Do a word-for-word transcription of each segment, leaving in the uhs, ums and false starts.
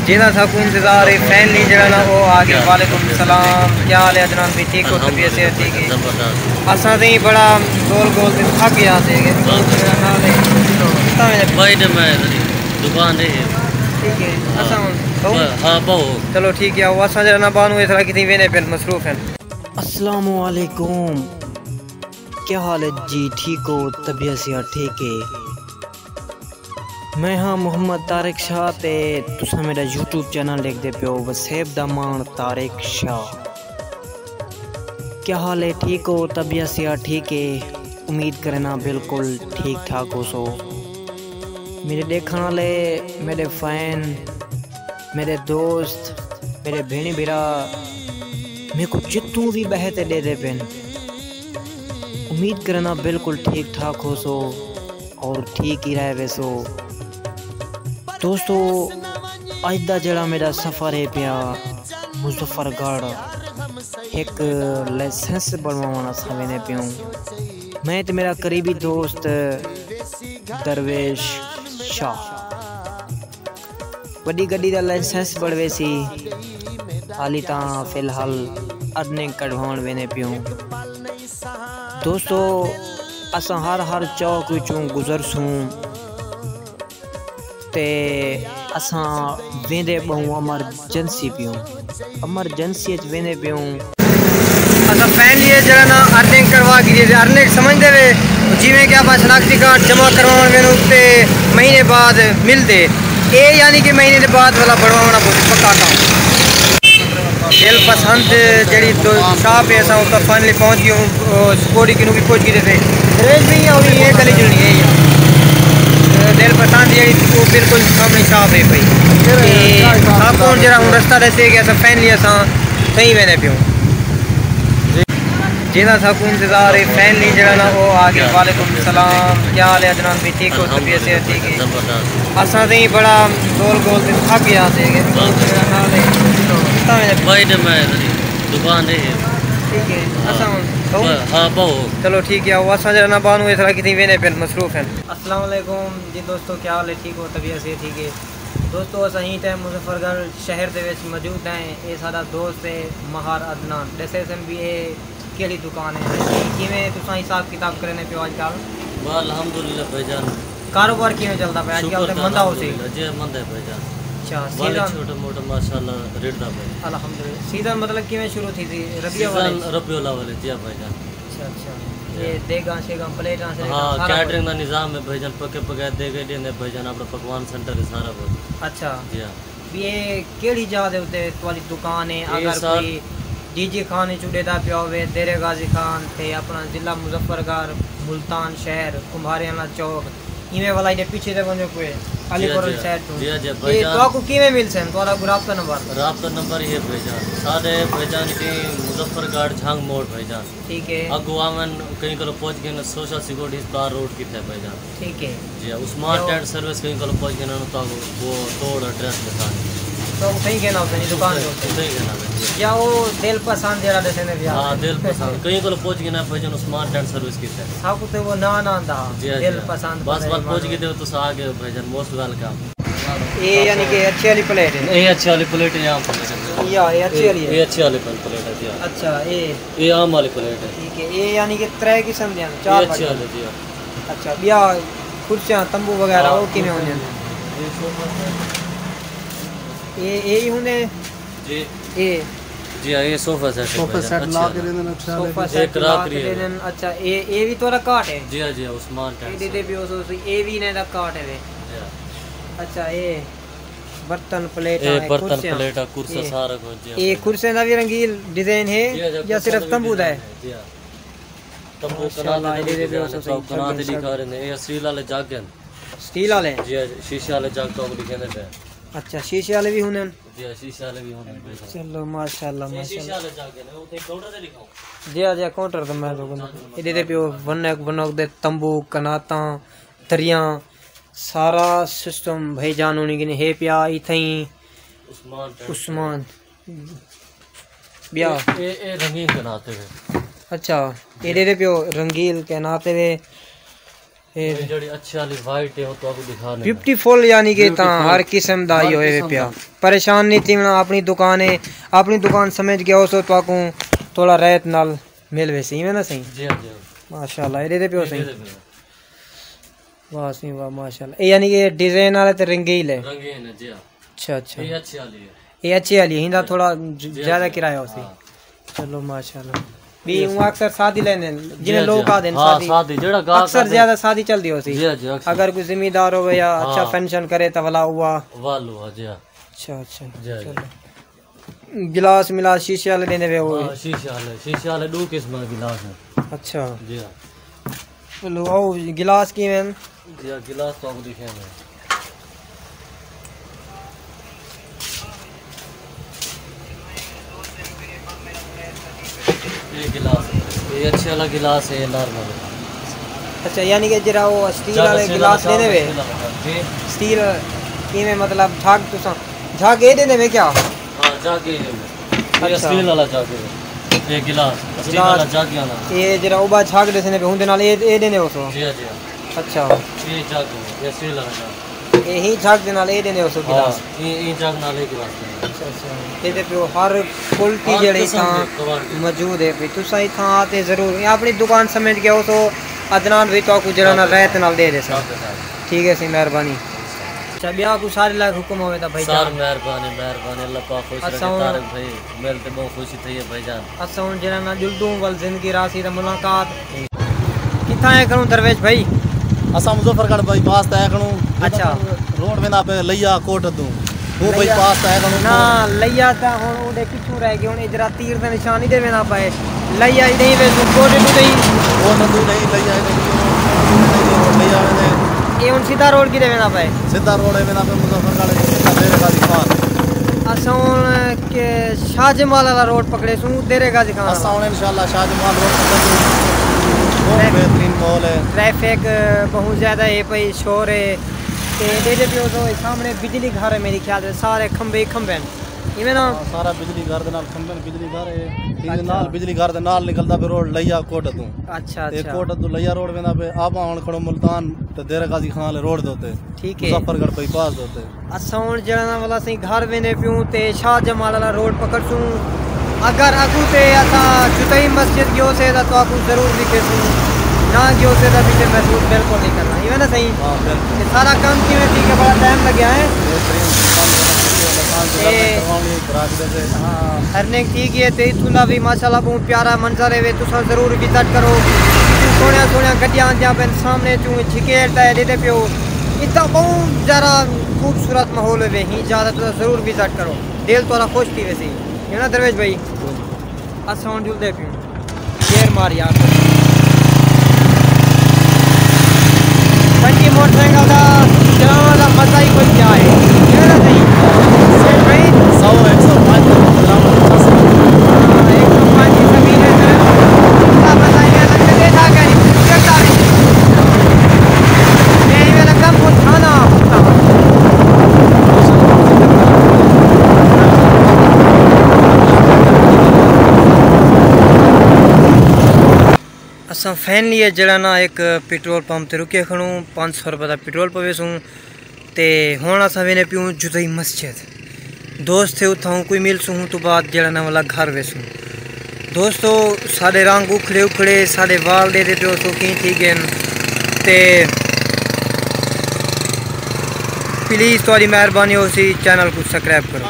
جیڑھا ساکوں انتظار ہے، فائنلی جیڑھا نا او آ ڳئے۔ وعلیکم السلام، کیا حال ہے عدنان بھائی؟ ٹھیک ہو؟ طبیعت صحت ٹھیک ہے؟ زبردست۔ اساں تئیں بڑا دور گول تے تھک ڳئے ہاسے کہ دوست جیڑھا نال ہے۔ بھائی نے میں دکان دے۔ ٹھیک ہے، اساں ہاں، بہو۔ چلو ٹھیک ہے، او اساں جیڑھا نا بانو اس طرح کتنی وینے پن مصروف ہیں۔ السلام علیکم، کیا حال ہے جی؟ ٹھیک ہو؟ طبیعت صحت ٹھیک ہے؟ میں ہاں محمد طارق شاہ تے تساں میݙا یوٹیوب چینل ݙیکھدے پیو وسیب دا ماݨ طارق شاہ۔ کیا حال ہے؟ ٹھیک ہو؟ طبیعت صحت ٹھیک ہے؟ امید کرنا بالکل ٹھیک ٹھاک ہوسو۔ میݙے ݙیکھݨ والے، میݙے فین، میݙے دوست، میݙے بھیݨ بھرا میکوں جتوں وی ٻہہ تے ݙیہدے پن، امید کرنا بالکل ٹھیک ٹھاک ہوسو اور ٹھیک ہی رہ ویسو۔ دوستو، اڄ دا جیڑھا میݙا سفر ہے پیا مظفر گڑھ، ہک لائسنس بݨواوݨ اساں ویندے پیوں، میں تے میݙا قریبی دوست درویش شاہ۔ وݙی گݙی دا لائسنس بݨویسی، حالی تاں فی الحال ارننگ کڈھواوݨ ویندے پیوں۔ دوستو، اساں ہر ہر چوک وچوں گزرسوں تے اساں ویندے ٻہوں ایمرجنسی پیوں، ایمرجنسی اچ ویندے پیوں۔ اساں فائنلی جیڑھا نا ارننگ کڈھوا گھدی ہے، ارننگ سمجھدے وے، جیویں کہ آپاں شناختی کارڈ جمع کرواوݨ ویندوں تے مہینے بعد ملدے۔ اے یعنی کہ مہینے دے بعد والا بݨواوݨا پوسی پکا کم۔ دل پسند جیڑھی شاپ ہے، اساں اتھاں فائنلی پہنچ ڳئے ہوں، سکیورٹی کنوں وی پُچھ گھدے سے۔ درویش بھائی، اوہی ہے، گلی جلنی ہے یا۔ دل پسند جیڑھی، او بالکل سامݨے شاپ ہے پئی۔ تے ساکوں جیڑھا ہݨ رستہ ݙسے کہ اساں فائنلی اساں صحیح ویندے پیوں۔ جیڑھا ساکوں انتظار ہے، فائنلی جیڑھا نا او آ ڳئے۔ وعلیکم السلام، کیا حال ہے عدنان بھائی؟ ٹھیک ہو؟ طبیعت صحت ٹھیک ہے؟ زبردست۔ اساں تئیں بڑا دور گول تے تھک ڳئے ہاسے کہ دوست جیڑھا نال ہے۔ بھائی نے میں دکان دے۔ ٹھیک ہے، اساں ہاں، بہو۔ چلو ٹھیک ہے، او اساں جیڑھا نا بانو اس طرح کتنی وینے پن مصروف ہیں۔ السلام علیکم جی دوستو، کیا حال ہے؟ ٹھیک ہو؟ طبیعت صحت ٹھیک ہے؟ دوستو، اساں ایں ٹائم مظفر گڑھ شہر دے وچ موجود ہیں۔ اے ساݙا دوست ہے ماہر عدنان، ݙسے سن بھی اے کیڑھی دکان ہے، کیویں تساں حساب کتاب کریندے پیو اڄ کل؟ واہ، الحمدللہ بھائی جان۔ کاروبار کیویں چلدا پیا اڄ کل؟ تے مندا ہوسی؟ جی، مندا ہے بھائی جان۔ اچھا، سیزن چھوٹا موٹا ماشاءاللہ رڑدا پیا۔ الحمدللہ۔ سیزن مطلب کیویں شروع تھی سی؟ ربیع الاول؟ سیزن ربیع الاول ہے، جی ہاں بھائی جان۔ اچھا، اچھا۔ جی۔ اے دیگاں شیگاں، پلیٹاں شلیٹاں، ہاں، سارا کچھ؟ کیٹرنگ دا نظام ہے بھائی جان، پکے پکے دیگے ݙیندے بھائی جان، اپݨا پکوان سینٹر ہے سارا کچھ۔ اچھا۔ جی ہاں۔ بھی اے کیڑھی جاہ دے اتے تہاݙی دکان ہے؟ اگر کوئی ڈی جی خان وچ ݙیہدا پیا ہووے، دیر غازی خان تے اپݨا ضلع مظفر گڑھ، ملتان شہر، کمبھارے والا چوک، ایویں والا ایݙے پچھے تے ونڄو کوئی علی پورن سائیڈ توں۔ جی ہاں، جی ہاں، بھائی جان۔ تہاکوں کیویں ملسن؟ تہاݙا کوئی رابطہ نمبر؟ رابطہ نمبر اے بھائی جان، ساݙے بھائی جان کہیں مظفر گڑھ جھنگ موڑ بھائی جان۔ ٹھیک ہے۔ اڳوں آون، کہیں کولوں پُچھ گھن سوشل سیکورٹی اسپتال روڈ کتھے ہے بھائی جان۔ ٹھیک ہے۔ جی، عثمان ٹینٹ سروس کہیں کولوں پُچھ گھن، انہاں تہاکوں او توڑ ایڈریس ݙسا ݙیندے۔ تو صحیح کہنا ہوتا جی، دکان دے اتے۔ صحیح کہنا ہوتا جی۔ یا او دل پسند جیڑھا ݙسیندے پیا۔ ہاں، دل پسند۔ کہیں کولوں پُچھ گھن بھائی جان، عثمان ٹینٹ سروس کتھے ہے۔ ساکوں تے او ناں نہ آندا ہا، جی، جی۔ دل پسند بس، بس پسند پُچھ گھدے تساں آ ڳئے بھائی جان، موسٹ ویلکم۔ اے یعنی کہ اچھے والی پلیٹ ہے؟ اے اچھے والی پلیٹ ہے، عام پلیٹ ہے۔ یا، اے اچھے والی ہے؟ اے اچھے والی پلیٹ ہے جی۔ اچھا، اے؟ اے عام والی پلیٹ ہے۔ ٹھیک ہے، اے یعنی کہ ترے قسم دے ہن، چار اے اچھے والے جی۔ اچھا، ٻیا کرسیاں، تمبو وغیرہ، ہاں، او کیویں ہوندے ہن؟ اے، اے ہی ہوندے؟ جی۔ اے؟ جی ہاں، اے صوفہ سیٹ ہے صوفہ بھائی جان، سیٹ اچھے لا کے والا۔ ݙیندے ہن، اچھے والے۔ صوفہ سیٹ لا کے ݙیندے ہن۔ اچھا، اے، اے وی تہاݙا کارٹ ہے؟ جی ہاں، جی ہاں، عثمان ٹینٹ۔ اے ݙیہدے پیو سو، اے وی انہاں دا کارٹ ہے وے؟ جی ہاں۔ اچھا، اے برتن پلیٹاں، اے برتن کرسیاں۔ پلیٹاں، کرسیاں، اے، سارا کچھ جی ہاں۔ اے کرسیاں دا وی رنگیل ڈیزائن ہے جی ہاں، جی ہاں، یا صرف تمبو دا ہے؟ جی ہاں۔ تمبو ماشاءاللہ، کناں تے اے ݙیکھا رہے، اے اسٹیل والے جگ ہیں۔ اسٹیل والے؟ جی ہاں، شیشے والے جگ تو ݙیکھے نے پے۔ اچھا، شیشے والے وی ہوندے ہن؟ جی ہاں، شیشے والے وی ہوندے ہن۔ چلو، ماشاءاللہ، اے شیشے ماشاءاللہ۔ والے جگ ہیں، او تے کاؤنٹر تے ݙیکھاؤ۔ جی ہاں، جی ہاں، کاؤنٹر تے میں تو ݙیہدے پیو ونک ونک دے تمبو، کناتاں، دریاں، سارا سسٹم بھائی جان ہونی کنے ہے پیا اتھائیں۔ عثمان ٹینٹ۔ عثمان۔ ٻیا؟ اے، اے، اے رنگین کناتے وے۔ اچھا، اے ݙیہدے پیو رنگین کناتے وے۔ اے جیڑھی اچھی والی وائٹ ہے، او تہاکوں ݙکھا ݙینا۔ بیوٹیفل، یعنی کہ تاں بیوٹیفل۔ ہر قسم دا ہر ہی ہوئے قسم پیا۔ دا۔ پریشان نہیں تھیوݨا، اپݨی دکان ہے، اپݨی دکان سمجھ کے اوسو تہاکوں تھوڑا رعایت نال مل ویسی، ایویں نا سئیں؟ جی ہاں، جی ہاں۔ ماشاءاللہ، اے ݙیہدے پیو سئیں؟ ݙیہدے پیو۔ واہ سئیں واہ، ماشاءاللہ۔ اے یعنی کہ ڈیزائن والے تے رنگین ہے؟ رنگین ہے، جی ہاں۔ اچھا، اچھا۔ اے اچھی والی ہے۔ اے اچھی والی ہے، ہیندا تھوڑا ز-، جی، زیادہ جی۔ کرایہ ہوسی۔ ہاں۔ چلو ماشاءاللہ۔ بی اوں اکثر سادی لیندے ہن، جی، جنہیں لوگ آہدے ہن ہاں، سادی۔ سادی، جیڑھا گاہک اکثر آہدے۔ زیادہ سادی چلدی ہوسی۔ جی، جی، اکثر۔ اگر کوئی زمیندار ہووے یا اچھا ہاں۔ فنکشن کرے تاں ولا اوہا۔ والو، ہاں، جی ہاں۔ اچھا، اچھا، جی، جی۔ چلو۔ گلاس ملاس شیشے والے ݙیندے پئے ہو؟ ہاں، شیشے والے، شیشے والے ݙو قسم دے گلاس ہن۔ اچھا۔ جی ہاں۔ چلو، او گلاس کیویں ہن؟ جی ہاں، گلاس تہاکوں ݙکھیندے۔ اے گلاس، اے اچھے والا گلاس ہے، نارمل۔ اچھا، یعنی کہ جیڑھا او سٹیل زیادہ والے سٹیل گلاس والا ݙیندے وے؟ جی۔ سٹیل کیویں، مطلب، جھگ تساں، جھگ اے ݙیندے وے کیا؟ ہاں، جھگ اے ݙیندے۔ اے اچھا۔ سٹیل والا جھگ ہے۔ اے گلاس، سٹیل گلاس۔ والا جھگ ہے نا۔ اے جیڑھا اوبا جھگ ݙیسن پئے، اوندے نال اے، اے ݙیندے ہوسو؟ جی ہاں، جی ہاں۔ اچھا۔ اے جھگ ہے، اے سٹیل والا جھگ۔ اے ہی جھگ دے نال اے ݙیندے ہوسو گلاس؟ ہاں، اے، اے جھگ نال اے گلاس ݙیندے۔ اچھا، اچھا۔ اے ݙیہدے پیو ہر کوالٹی ہر جیڑھی قسم اتھاں دے کوالٹی۔ موجود ہے۔ بھئی تساں اتھاں آ تے ضرور اے اپݨی دکان سمجھ کے اوسو، عدنان بھائی تہاکوں جیڑھا نا رعایت نال ݙے ݙیسن۔ ٹھیک ہے سئیں، مہربانی۔ اچھا، ٻیا کوئی سارے لائق حکم ہووے تاں بھائی سر، جان۔ مہربانی، مہربانی، اللہ پاک خوش رکھے، اساں ہن طارق بھائی، مل تے ٻہوں خوشی تھئی ہے بھائی جان۔ اساں ہن جیڑھا نا جلدوں ول زندگی راہسی تاں ملاقات۔ کتھاں آئے کھڑوں درویش بھائی؟ اساں مظفر گڑھ بائی پاس تے آئے کھڑوں۔ اچھا۔ روڈ ویندا پئے لیا کوٹ ادوں۔ او بائی لیا۔ پاس تے آئے کھڑوں۔ نہ، لیا تاں ہݨ اوݙے پچھوں رہ ڳئے، ہݨ اے جیڑھا تیر دا نشان ای ݙے ویندا پئے۔ لیا ای ݙے ویسوں کوٹ ادوں ݙے۔ کوٹ ادوں ݙے، لیا ای ݙے۔ لیا ویندے۔ اے ہݨ سیدھا روڈ کیݙے ویندا پئے؟ سیدھا روڈ اے ویندا پئے مظفر گڑھ، ڈیرے غازی خان۔ اساں ہݨ کہ شاہ جمال والا روڈ پکڑیسوں، ڈیرے غازی خان۔ اساں ہݨ انشاءاللہ شاہ جمال روڈ پکڑیسوں۔ بہت ٹریفک۔ بہترین ماحول ہے۔ ٹریفک بہت زیادہ ہے پئی، شور ہے۔ تے ݙیہدے پیو سو سامݨے بجلی گھر ہے میرے خیال سے، سارے کھمبے ہی کھمبے ہن۔ ایویں نا؟ ہاں، سارا بجلی گھر دے نال کھمبے ہن، بجلی گھر ہے۔ ایندے اچھا۔ نال بجلی گھر دے نال نکلدا پئے روڈ لیا کوٹ ادوں۔ اچھا، تے اچھا۔ کوٹ ادوں لیا روڈ ویندا پئے، آپاں ہݨ کھڑوں ملتان تے ڈیرہ غازی خان والے روڈ دے اتے۔ ٹھیک ہے۔ مظفر گڑھ بائی پاس دے اتے۔ اساں ہݨ جیڑھا نا ولا سئیں گھر ویندے پیوں تے شاہ جمال والا روڈ پکڑسوں۔ اگر اڳوں تے اساں جتائی مسجد ڳیوسے تاں تہاکوں ضرور ݙکھیسوں۔ نہ ڳیوسے تاں پچھے محسوس بالکل نہیں کرنا۔ ایویں نا سئیں؟ ہاں، بالکل۔ تے سارا کم کیویں تھی ڳئے، بڑا ٹائم لڳیا ہے؟ بہترین، کم کرنا شروع ہے، لسان تے کرواؤنی، کراچی دے۔ ہاں، ارننگ تھی ڳئی ہے تے اتھوں دا وی ماشاءاللہ بہت پیارا منظر ہے، وے تساں ضرور وزٹ کرو۔ سوہݨیاں سوہݨیاں گڈیاں آندیاں پئن سامݨے چوں، جھکیڑ تے ݙیہدے پیو۔ اتھاں بہت زیادہ خوبصورت ماحول ہوئے ہیں، زیادہ تساں ضرور وزٹ کرو، دل تہاݙا خوش تھی ویسی۔ ہے نا درویش بھائی؟ اساں ہݨ جلدے پیوں۔ گیئر مار یار۔ بنجی موٹر سائیکل دا چلاوݨ دا مزہ ہی کچھ کیا ہے۔ ہے نا صحیح؟ سیٹھ بھائی؟ سو، ہک سو پنج تک چلاوݨ اچھا سی۔ ہاں، ہک سو پنج کی سبھی نے چلاوݨ دا مزہ ہی الگ ہے۔ دیکھا کریں، چلتا رہیں۔ میں ایویں لگا کچھ کھانا۔ اساں فائنلی ہے جیڑھا نا ہک پٹرول پمپ تے رکے کھڑوں، پنج سو روپے دا پٹرول پویسوں۔ تے ہݨ اساں ویندے پیوں جتائی مسجد۔ دوست تھے اتھاں کوئی ملسوں، ہوں تو بعد جیڑھا نا ولا گھر ویسوں۔ دوستو، ساݙے رنگ اکھڑے اکھڑے، ساݙے وال ݙیہدے پیو سو کیں تھی ڳئن۔ تے پلیز تہاݙی مہربانی ہوسی، چینل کوں سبسکرائب کرو۔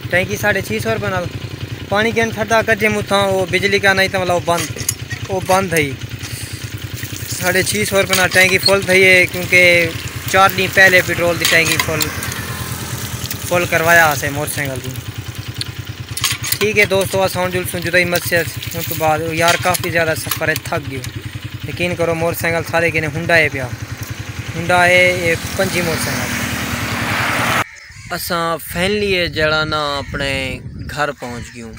ٹینکی ساڑھے چھی سو روپے نال پاݨی گھن کھڑدا، کجے متھاں او بجلی کا نہیں تاں والا او بند، او بند ہئی۔ ساڑھے چھی سو روپے نال ٹینکی فل تھئی ہے، کیونکہ چار ݙینھ پہلے پٹرول دی ٹینکی فل، فل کروایا ہاسے موٹر سائیکل دی۔ ٹھیک ہے دوستو، اساں ہݨ جلسوں جتائی مسجد، اوں توں بعد یار کافی زیادہ سفر ہے، تھک ڳیوں۔ یقین کرو موٹر سائیکل سارے کنے ہونڈا ہے پیا، ہونڈا ہے، اے پنجی موٹر سائیکل۔ اساں فائنلی ہے جیڑھا نا اپݨے گھر پہنچ ڳیوں۔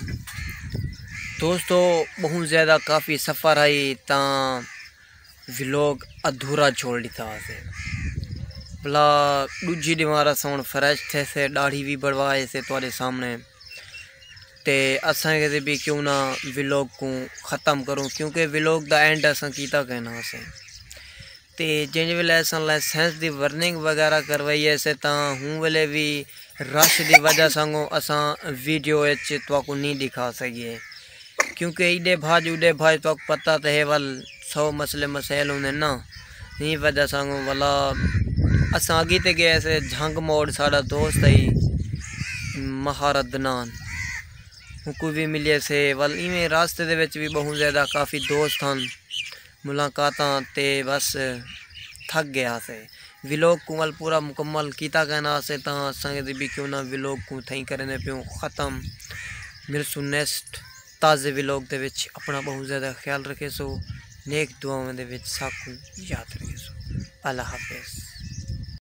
دوستو، ٻہوں زیادہ کافی سفر ہئی تاں ولاگ ادھورا چھوڑ ݙتا ہاسے۔ بھلا ݙوجھی ݙیوار اساں ہݨ فریش تھیسے، ݙاڑھی وی بݨوا آئیسے تہاݙے سامݨے۔ تے اساں کیتے بھی کیوں نہ ولاگ کوں ختم کروں، کیونکہ ولاگ دا اینڈ اساں کیتا کائنا ہاسے۔ تے جیں ویلے اساں لائسنس دی ورننگ وغیرہ کروائی ہے سے تاں ہوں ویلے بھی رش دی وجہ سانگوں اساں ویڈیو اچ تواکوں نہیں دکھا سکیے، کیونکہ ایڈے بھاج اوڈے بھاج تواکوں پتہ تے ہے ول سو مسئلے مسائل ہوندے نا۔ نہیں وجہ سانگوں ولا اساں اگی تے گئے سے جھنگ موڑ، ساڈا دوست ہے مہار عدنان، ہوں کوئی بھی ملیے سے ول ایویں راستے دے وچ بھی بہت زیادہ کافی دوست ہن، ملاقاتاں تے بس تھک گیا سے۔ ویلوگ کوں ول پورا مکمل کیتا کہنا سے تاں سنگت بھی کیوں نہ ویلوگ کوں تھیں کرنے پیوں ختم۔ ملسوں نیکسٹ تازے ویلوگ دے وچ، اپنا بہت زیادہ خیال رکھے سو، نیک دعاواں دے وچ ساکوں یاد رکھے سو۔ اللہ حافظ۔